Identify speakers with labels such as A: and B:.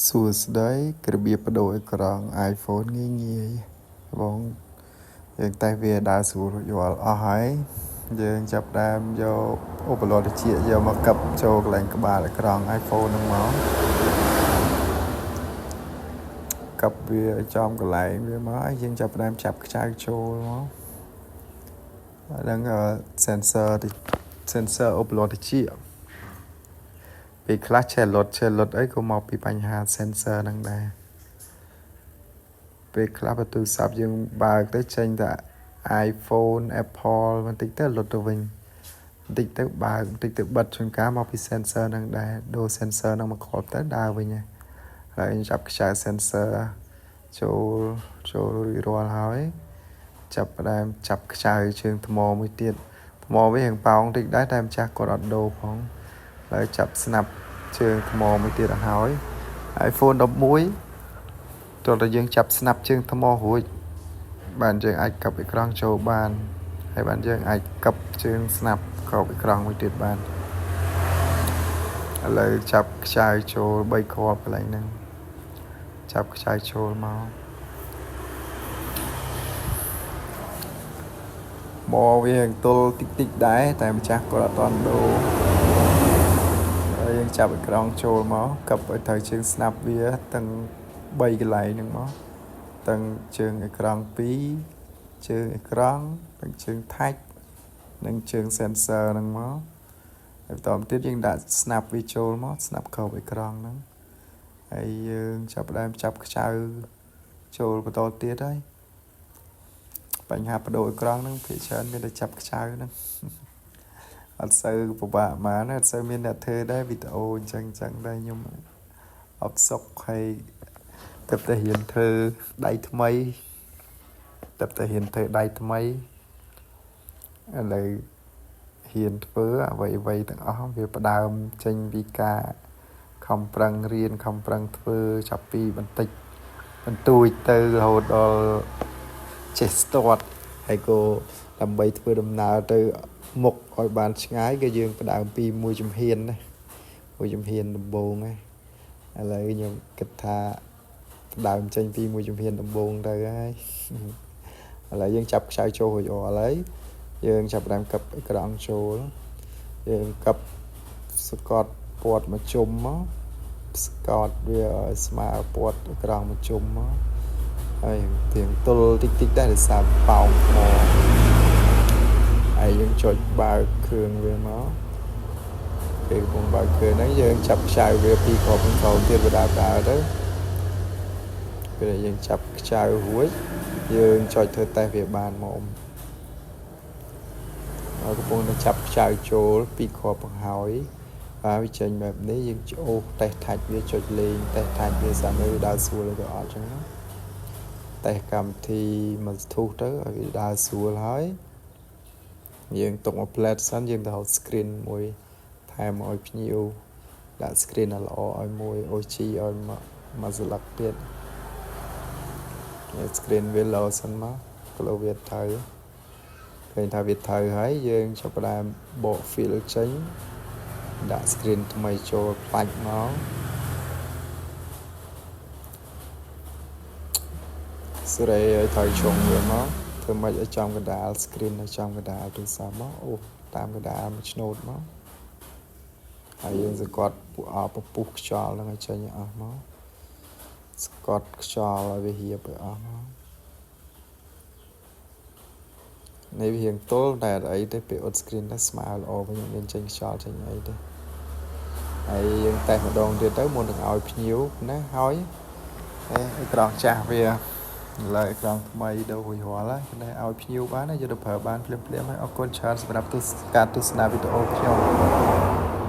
A: សួស្តីរបៀបប្ដូរអេក្រង់ iPhone ងាយងាយបងយើងតេស្តវាដើរស្រួលរួចរាល់អស់ហើយយើងចាប់ផ្ដើមយកឧបករណ៍ត្រចៀកយកមកកឹបចូលកន្លែងក្បាលអេក្រង់ iPhone ហ្នឹងមកកឹបវាឲ្យចំកន្លែងវាមកហើយយើងចាប់ផ្ដើមចាប់ខ្ចៅចូលមកអាហ្នឹង sensor sensor ឧបករណ៍ត្រចៀកពេលខ្លះឆេះលុតឆេះលុតអីក៏មកពីបញ្ហា sensor ហ្នឹងដែរពេលខ្លះបើទូរស័ព្ទយើងបើកទៅចេញតែ iPhone Apple បន្តិចទៅលុតទៅវិញបន្តិចទៅបើកបន្តិចទៅបិទជួនកាលមកពី sensor ហ្នឹងដែរដូរ sensor ហ្នឹងមកគ្រាប់ទៅដើរវិញហើយចាប់ខ្សែ sensor ចូលចូលរួចរាល់ហើយចាប់ផ្ដើមចាប់ខ្ចៅជើងថ្មមួយទៀតថ្មវារៀងប៉ោងតិចដែរតែម្ចាស់គាត់អត់ដូរផងហើយចាប់ស្នាប់ជើងថ្មមួយទៀតឲ្យហើយ iPhone 11តើតើយើងចាប់ស្នាប់ជើងថ្មរួចបានយើងអាចកັບអេក្រង់ចូលបានហើយបានយើងអាចកັບជើងស្នាប់ក្របអេក្រង់មួយទៀតបានឥឡូវចាប់ខ្ចៅចូល3គ្រាប់កន្លែងហ្នឹងចាប់ខ្ចៅចូលមកមកវារៀងទល់តិចតិចដែរតែម្ចាស់គាត់អត់តន់ដូរហើយយើងចាប់អេក្រង់ចូលមកកັບឲ្យត្រូវជើងស្នាប់វាទាំង3កន្លែងហ្នឹងមកទាំងជើងអេក្រង់2ជើងអេក្រង់ទាំងជើង touch និងជើង sensor ហ្នឹងមកហើយបន្តមកទៀតយើងដាក់ស្នាប់វាចូលមកស្នាប់ក្របអេក្រង់ហ្នឹងហើយយើងចាប់ផ្ដើមចាប់ខ្ចៅចូលបន្តទៀតហើយបញ្ហាប្ដូរអេក្រង់ហ្នឹងភាគច្រើនមានតែចាប់ខ្ចៅហ្នឹងអត់សូវពិបាកហ្មងអត់សូវមានអ្នកធ្វើដែរវីដេអូអញ្ចឹងអញ្ចឹងដែរខ្ញុំអត់សុកហើយទៅតែរៀនធ្វើដៃថ្មីទៅតែរៀនធ្វើដៃថ្មីឥឡូវហ៊ានធ្វើអ្វីអ្វីទាំងអស់វាផ្ដើមចេញពីការខំប្រឹងរៀនខំប្រឹងធ្វើចាប់ពីបន្តិចបន្តួចទៅរហូតដល់ចេះស្ទាត់ហើយក៏ដើម្បីធ្វើដំណើរទៅមុខឲ្យបានឆ្ងាយក៏យើងផ្ដើមពីមួយជំហានណាមួយជំហានដំបូងណាឥឡូវខ្ញុំគិតថាផ្ដើមចេញពីមួយជំហានដំបូងទៅហើយឥឡូវយើងចាប់ខ្ចៅចូលរួចរាល់ហើយយើងចាប់ផ្ដើមកឹបអេក្រង់ចូលយើងកឹបសកត់ពាត់មកជុំមកស្កត់វាឲ្យស្មើពាត់អេក្រង់មកជុំមកហើយទៀងទល់តិចតិចដែរដោយសារប៉ោងថ្មហើយយើងចុចបើកគ្រឿងវាមកពេលកំពុងបើកគ្រឿងហ្នឹងយើងចាប់ខ្ចៅវាពីរគ្រាប់ក្រោមទៀតវាដើរដើរទៅពេលយើងចាប់ខ្ចៅរួចយើងចុចធ្វើតេស្តវាបានមកហើយកំពុងតែចាប់ខ្ចៅចូលពីរគ្រាប់បង្ហើយបាទវាចេញបែបនេះយើងអូសតេស្ត touch វាចុចលេងតេស្ត touch វាសាមើលដើរស្រួលឬក៏អត់ចឹងណាតេស្តកម្មវិធីមួយធុះទៅឲ្យវាដើរស្រួលហើយយើងទុកមក plate សិនយើងទៅហៅ screen មួយថែមឲ្យភ្ញៀវដាក់ screen ឲ្យល្អឲ្យមួយ OG ឲ្យមកស្លឹកទៀត screen វាលោសិនមកគីឡូវាត្រូវឃើញថាវាត្រូវហើយយើងចាប់ផ្ដើមបក fill ចេញដាក់ screen ថ្មីចូលផ្លាច់មកសេរីឲ្យត្រូវជ្រុងវាមកធ្វើម៉េចឲ្យចំកណ្ដាល screen ឲ្យចំកណ្ដាលទូរស័ព្ទមកអូតាមកណ្ដាលមួយឆ្នូតមកហើយយើងសង្កត់ពួកអពពុះខ្យល់ហ្នឹងឲ្យចេញឲ្យអស់មកសង្កត់ខ្យល់ឲ្យវារៀបឲ្យអស់មកនេះវារៀងទល់តែអីទេពេលអ៊ុត screen ទៅស្មើល្អវិញមានចេញខ្យល់ចេញអីទេហើយយើងតេស្តម្ដងទៀតទៅមុននឹងឲ្យភ្ញៀវណាហើយអេក្រង់ចាស់វាឥឡូវអេក្រង់ថ្មីដូររួចរាល់ហើយតែឲ្យភ្ញៀវបានយកទៅប្រើបានភ្លាមៗហើយអរគុណច្រើនសម្រាប់ការទស្សនាវីដេអូខ្ញុំ។